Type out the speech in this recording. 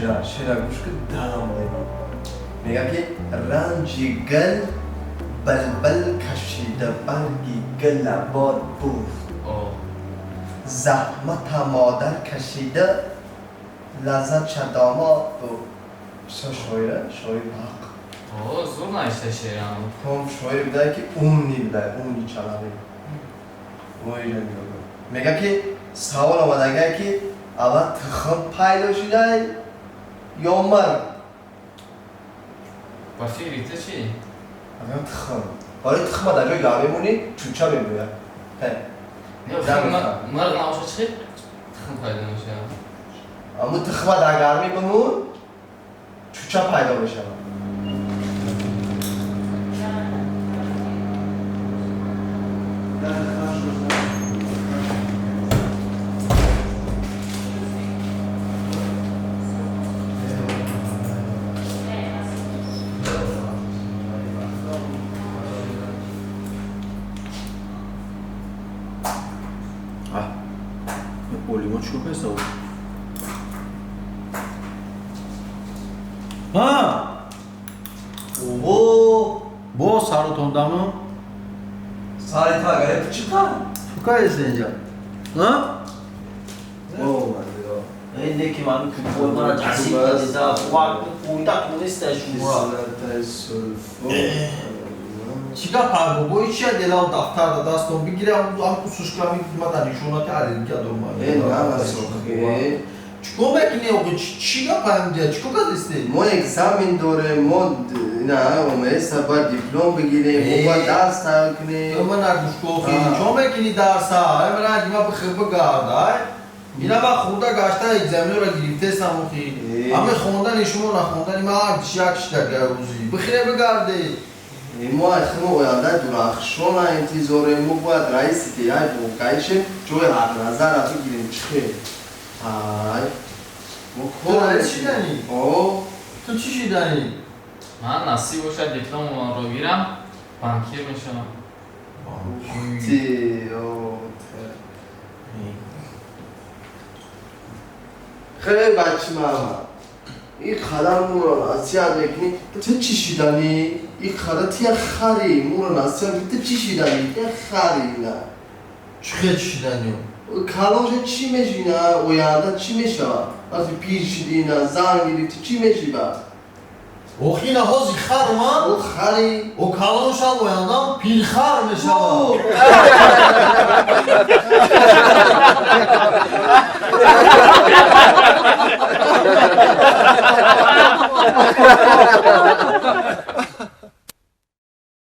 Шера, шера гӯш кун, дам мега ки ранҷи гул балбал кашида барги гула бод бурд. Заҳмата модар кашида лаззатша домод бурд. Бисёр шоира, шоир ҳақ. О, зур навишта шерам. Хом шоир будай ки умный будай, умный человек. Мега ки савол омадагае ки аввал тухм пайдо шудай ё марг? Ба фикри ту чӣ? Тухм. Барои тухма дар ҷои гарм мемонӣ, чӯча мебояд. Марг набошад, чӣ тухм пайдо мешавад? Аммо тухма дар гармӣ бимон, чӯча пайдо мешавад. Олимон чӣ кор ҳа? Ого! Бо саротон дамо? Сари та гаре чӣ кар? Ту кайси инҷа? Ҳа? О, Эй, неки ман купой мара ҷасид кардида, фоида туниста шумо. Чӣ гап, бобои чия делам дафтар да дастон бигирам, ам усушками ма дар нишонати аллергия дорам. Э, на, насохи. Чикор мекунӣ охи? Чӣ гап инҷа? Чикор кардисти? Мо экзамен дорем, мо на омеса бояд диплом бигирем, мо бояд дарс тайёр кунем. Ма нагӯш охи, чо мекунӣ дарса? Ай мара ма бихир бигард, ай. Ина ма хурда гашта экзаменро гирифтесам охи. Ами хондани шумо нахондани ма як шида рӯзи. Бихире бигарде. Мо айхимо ояндаи дурахшона интизорем, мо бояд раиси деҳаи бонкаишем, ҷои ҳақназарра бигирем, чихе. Ай. Мо Ту раис шиданӣ? О. Ту чӣ шиданӣ? Ман насиб бошад дипломро гирам, банкир мешавам. Ти, о, хеле бачи мама. Ин қадар муро насиҳат мекунӣ, ту чӣ шиданӣ? Ин қадар ту як хари, муро насиҳат мекунӣ, ту чӣ шиданӣ? Ту як хари ина. Чӣ хел чӣ шиданӣ? Калонша чӣ мешӣ ина? Оянда чӣ мешавад? Вақте пир шидӣ ина, зан гирифтӣ, чӣ мешӣ баъд? Охи ина ҳози хар ман? О, хари. О, калон шав ояндам пирхар мешавад.